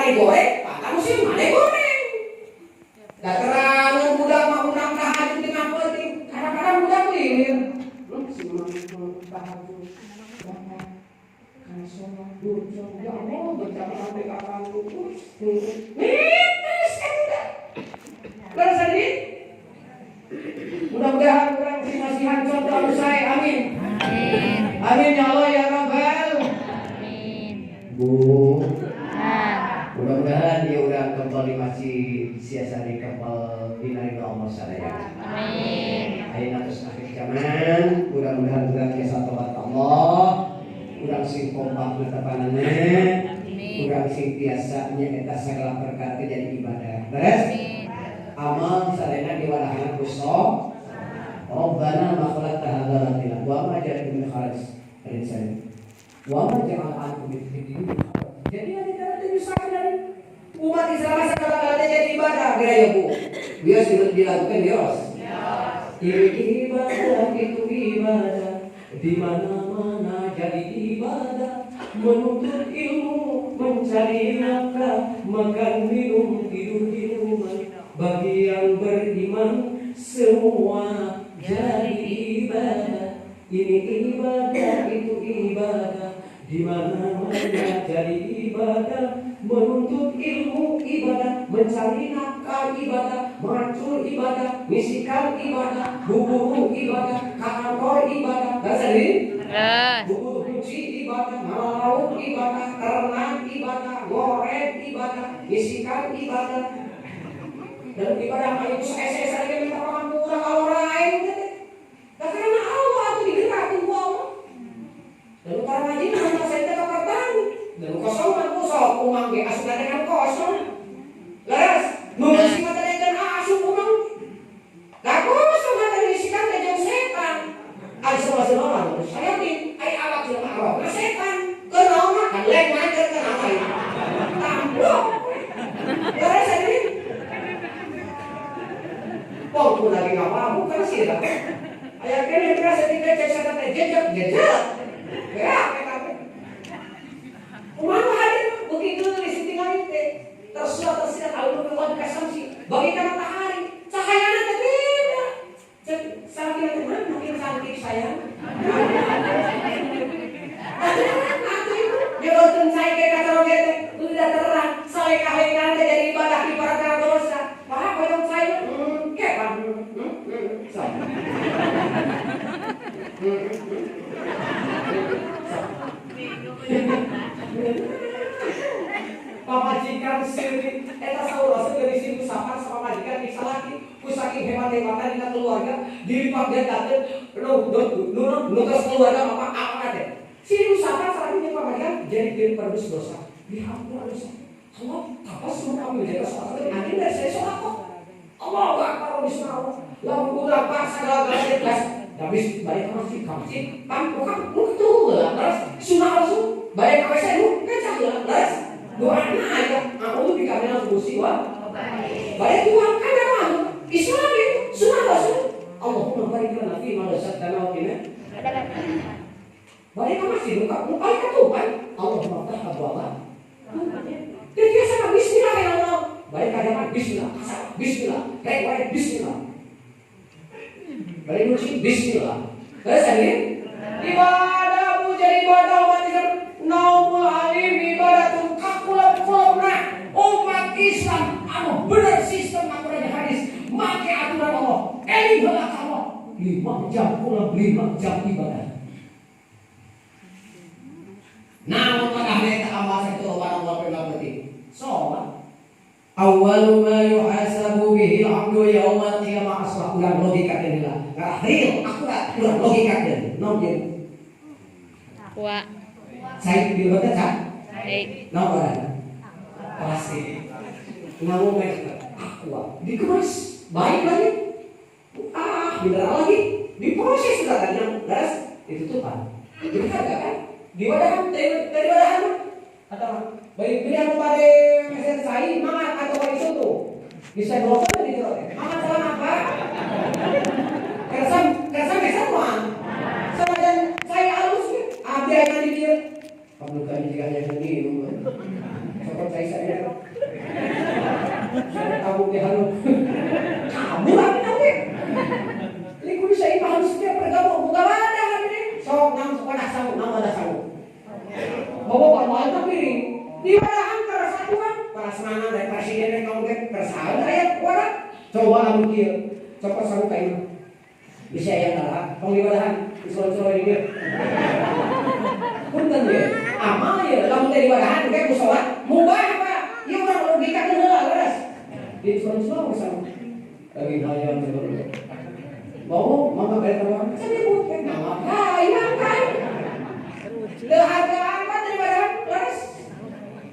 maneh goreng, pada musim maneh goreng. Da terlalu budak mah urang tahajud tengah peuting, kadang-kadang budak lilir. Si mang tahajud. Bapak kana sholat, ya Allah, berjamaah teh kapan. Mitis eta. Leres hadirin? Mudah-mudahan urang masihan contoh anu sae. Amin. Amin. Amin ya Allah ya Rabbal. Amin. Bu, mudah-mudahan dia urang kembali masih siasa di kembali dina ridho Allah sadaya. Amin. Ayeuna terus akhir zaman, mudah-mudahan urang tiasa tobat ka Allah. Urang sing kompak netepanana, Amin. urang sing tiasa nyaeta segala perkara teh jadi ibadah. Beres? Amin. Amal sadayana diwadahna ku Rabbana ma khalaqta hadza batila wa ma ja'altu min kharaj al-insan wa ma ja'al ankum min fid. Jadi nanti kana teh nyusahkeun dari umat Islam segala-galanya jadi ibadah kira ya Bu. Bios dilakukan bios. Ini ibadah, itu ibadah, di mana-mana jadi ibadah, menuntut ilmu, mencari nafkah, makan minum tidur di rumah. Bagi yang beriman semua jadi ibadah. Ini ibadah, itu ibadah, di mana-mana jadi ibadah, menuntut ilmu ibadah, mencari nafkah ibadah, mengacur ibadah, misikan ibadah, buburu ibadah, ka kantor ibadah. Bahasa ini? Terus. Bubur kunci ibadah, ngalauk ibadah, ternak ibadah, goreng ibadah, misikan ibadah. Dan ibadah mah itu saya lagi minta pangampura kalau lain gitu. Nah, karena Allah itu digerakkan ku Allah. Dan ukara ngaji mah saya teh kapertan. Dan kosong mah kosong, umang ge asup kan kosong. Leres, nu ngisi mah teh dan asup umang. Lah kosong mah teh diisikan teh jeung setan. Ari sama-sama mah sayatin, ai awak jelema rohna setan. Keur naon mah kan lek mah keur kenapa ieu. Tamplok. Leres hadirin. Wong pun lagi nggak mabuk kan sih lah. Aya kene kerasa tidak cek setan teh jejak jejak. Ya, eta teh. Kumaha hadir begitu geulis tinggal teh. Tersuat tersirat alun keluar kasamsi. Bagaikan matahari, cahayana teh beda. Cek salaki teh mana makin cantik sayang. Atuh itu nyebarkeun cai ke kacaroge teh udah terang salekah-lekah teh jadi ibadah di perkara dosa. Pak hoyong cai kepan. So. So. Pamajikan siri eta saur rasul dari situ sapar sama pamajikan di salaki ku saking hebat-hebatan dina keluarga dilipat gandakeun nu nu nu nu keluarga bapak apa teh siri sapar salaki jeung pamajikan jadi diri perbus dosa dihampura dosa Allah apa semua kami menjaga sholat nanti dari saya sholat kok Allah Akbar bismillah lamun urang paksa segala-galanya gas habis balik ke masjid pan bukan itu lah terus sunah rasul balik ke WC lu kecah lah terus doana aja aku bika minal khubusi wa balik Tuhan kan ada malu Islam itu sunah rasul Allahumma barik lana fi ma razaqtana wa qina balik ke masjid buka balik ke Tuhan Allahumma ftah abwaba dia biasa bismillah ya Allah balik ke zaman bismillah kasar bismillah rek wae bismillah balik nyuci bismillah terus tadi ibadah bu jadi ibadah umat Islam naumul alim ibadatun kakulab-kulabna umat Islam anu bener sistem aturan hadis make aturan Allah eling heula ka Allah 5 jam kulab 5 jam ibadah. Namun pada hari eta amal sakitu loba Allah penting sholat. Awwalu ma yuhasabu bihi al-'abdu yaumal qiyamah aslah ulang logika teh heula. Ngarah real akurat ulang logika teh. Naon ieu? Wa. Cai di leuweut teh ca? Cai. Naon ngaranna? Plastik. Ngomong bae aqua. Dikemas baik lagi. Ah, mineral lagi. Diproses sudah kan yang beres ditutupan. Jadi harga kan? Diwadahan teh diwadahan atau baik pilihan pada mesin cai mangat atau bagi soto. Bisa gosok di jero teh. Mangat salah apa? Kersa kersa mesin mah. Sanajan cai alus ge abdi aya di dieu. Kamu kan jika hanya sendiri, cokot saya saya. Saya tahu di halu. Kamu lagi tahu deh. Ini saya paham setiap bergabung buka ada hari ini. Sok nang sekolah sangu, nang ada sangu. Bawa bawa tapi di mana antara satuan para senana dan presiden dan kamu kan keresahan ayat kuat. Coba kamu kieu, cokot sangu kayu. Bisa ayat kalah, tong di wadahan, di ini. Punten ya, amal ya, lamun teh di wadahan kayak ku sholat, mubah Pak. Ieu urang logika teh heula leres. Di sholat sama. Lagi hayang sebenarnya. Mau mama bayar uang, saya bukan nama hayang kan. Teu harga apa teh di wadahan leres.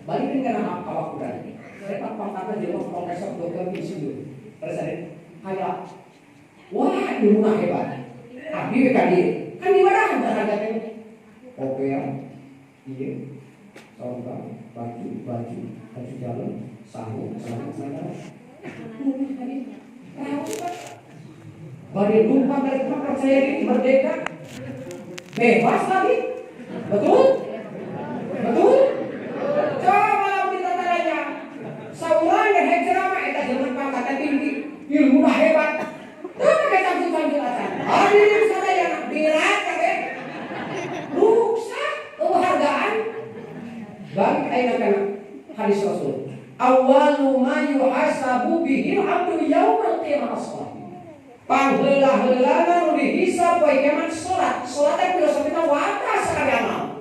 Balikin kana awak urang. Saya pak pangkatna jelema profesor dokter insinyur. Leres hayang. Wah, ilmu hebat. Abdi we ka dieu. Kan di wadahan harga teh. Kopiah, iya, sorban, baju, baju, baju jalan, sarung, celana, celana. Bari lupa mereka percaya diri, merdeka, bebas lagi, betul? Betul? Coba lamun ditataranya, saurang yang hek ceramah, eta jelema pangkatna tinggi, ilmuna hebat, teu make cangcut-cangcut acan. Hadirin sadayana, berat kabeh. Rusak penghargaan. Balik ayeuna kana hadis Rasul. Awwalu ma yuhasabu bihil abdu yaumal qiyamah as-shalah. Pangheula-heulana nu dihisab poe kiamat salat. Salat teh filosofina wadah sakabeh amal.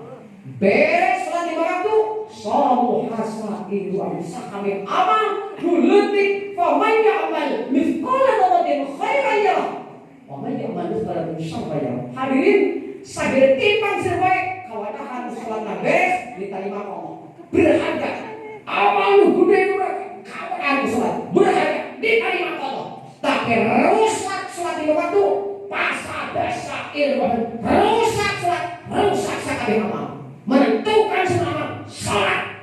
Beres salat 5 waktu, samuhasa itu amal sakabeh amal nu leutik fa man ya'mal mithqala dzarratin khairan yarah wa man ya'mal mithqala dzarratin syarran yarah. Hadirin sagede timpang sirwae kawadahan salatna beres diterima Allah. Berharga. Amal nu gede nu kawadahan salat berharga diterima Allah. Tapi rusak salat 5 waktu, pasabasa ilmu rusak salat, rusak sakabeh amal. Menentukan semua amal salat.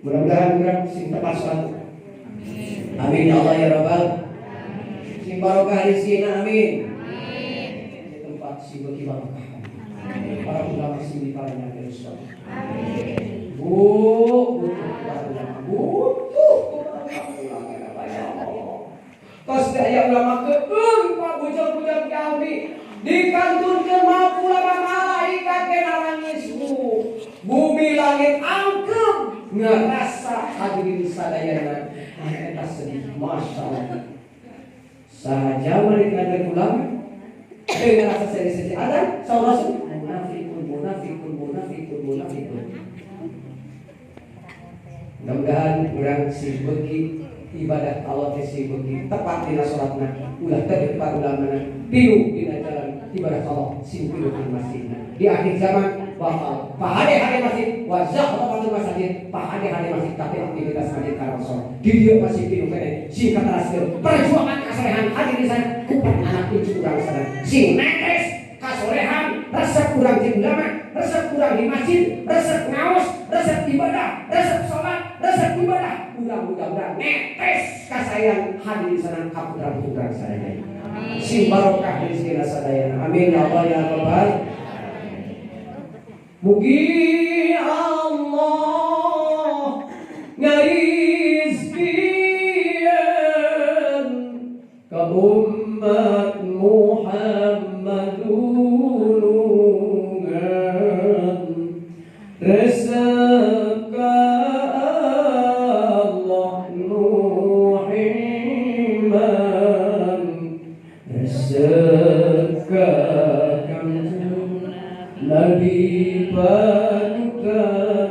Mudah-mudahan urang sing tepat salat. Amin. Amin ya Allah ya Rabbal. Sing barokah rezekina amin. Di tempat si bagi barokah. Para ulama sini para nyampe Islam. Amin. Bu, butuh para ulama, butuh para ulama ya Allah. Tos teh aya ulama keung Pak bujang-bujang kiawi dikantunkeun maaf ulama malaikat ge nangis bu. Bumi langit angkeum ngerasa hadirin sadayana eta sedih masyaallah. Sahaja mereka ulama ngerasa sedih-sedih ada saur Rasul munafikun munafikun munafikun munafikun. Mudah-mudahan urang si beuki ibadah Allah teh si beuki tepat dina salatna ulah teu tepat ulamana pilu dina jalan ibadah Allah sing pilu di masjidna. Di akhir zaman bakal pahade-hade masjid wa zakhrafatul masjid pahade-hade masjid tapi aktivitas masjid karangsor di dieu masih pilu keneh sing kataraskeun perjuangan kasolehan hadirin sana kupat anak cucu urang sana sing netes kasolehan resep urang jeung ulama resep urang di masjid resep ngaos resep ibadah resep salat resep ibadah urang mudah-mudahan netes kasayang hadirin sana ka putra urang sadaya sing barokah rezekina sadayana amin ya Allah ya Rabbal. Mugi Allah ngarizkian ka umat Muhammad ulungan resep ka Allah nuhiman resep ka Kanjeng Nabi panutan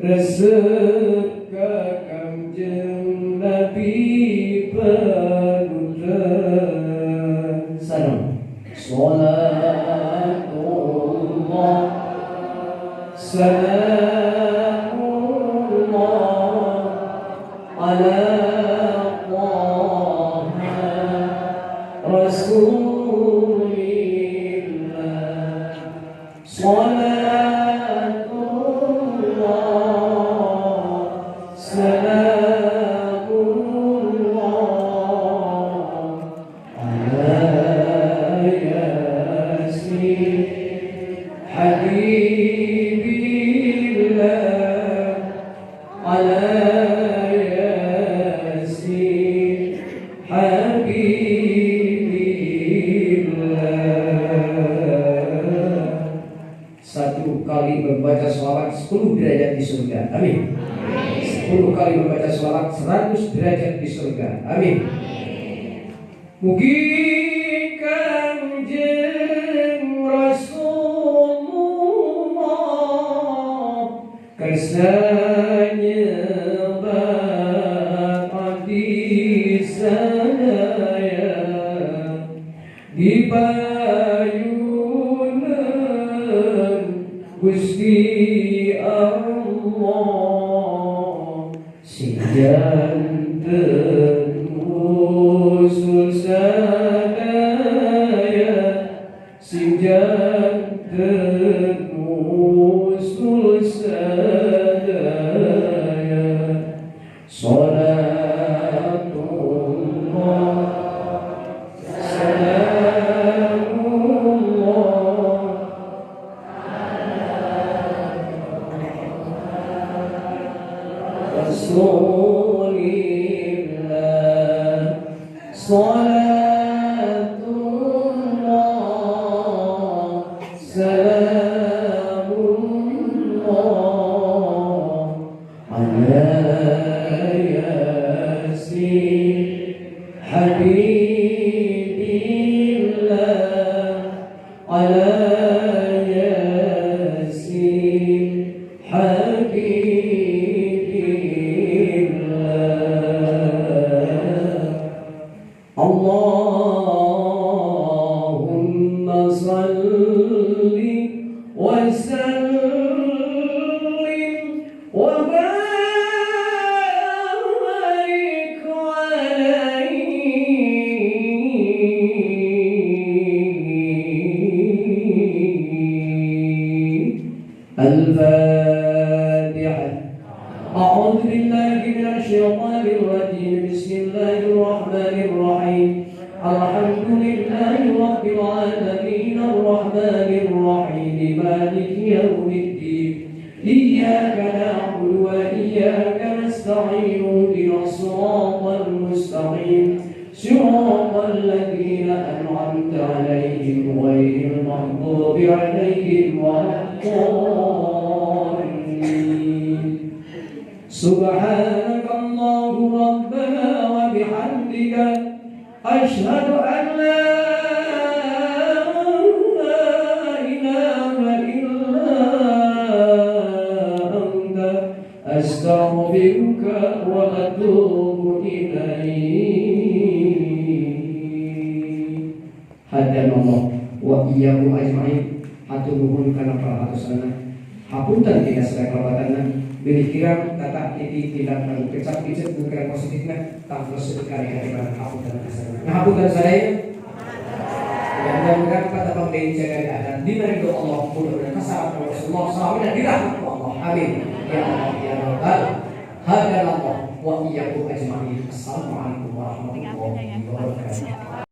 resep ka Kanjeng Nabi panutan. Salam salatullah salamullah ala Taha Rasulillah. Salatullah salamullah ala Yasin Habibillah ala Yasin Habibillah. Satu kali membaca sholawat 10 derajat di surga. Amin. 10 kali membaca sholawat 100 derajat di surga. Amin. Mugi Kanjeng Rasulullah kersa nyebat abdi sadaya di payunan Gusti Allah sing janten usul sadaya sing janten usul sadaya. Salatullah salamullah Rasulillah. Salatullah salamullah ala Yasin Habibillah ala Yasin Habibillah. Allahumma salli wa sallim wa barik alaihi. Al-Fatihah. A'udzu billahi minasy syaithanir rajim. Bismillahirrahmanirrahim. Alhamdulillahi rabbil alamin arrahmanir rahim maliki yaumiddin. Iyyaka na'budu wa iyyaka nasta'in ihdinas siratal mustaqim siratal ladzina an'amta 'alaihim ghairil maghdubi 'alaihim waladdallin. Subhanaka Allahumma rabbana wa bihamdika asyhadu an la ilaha illa anta astaghfiruka wa atubu ilaik. Hadanallah wa iyyakum ajma'in. Hatur nuhun kana perhatosana. Hapunten tina sadaya kalepatanna. Bilih kirang tata titi tindak anu kecap icet nu kirang positifna tangtos sekali kali hapunten kasana. Nah hapunten sadaya. Mudah-mudahan kata Bang Dewi jaga keadaan dina ridho Allah, mudah-mudahan kasarat Rasulullah sallallahu alaihi wasallam Allah. Amin. Ya Allah ya Rabbal. Hadanallah wa iyyakum ajma'in. Assalamualaikum warahmatullahi wabarakatuh.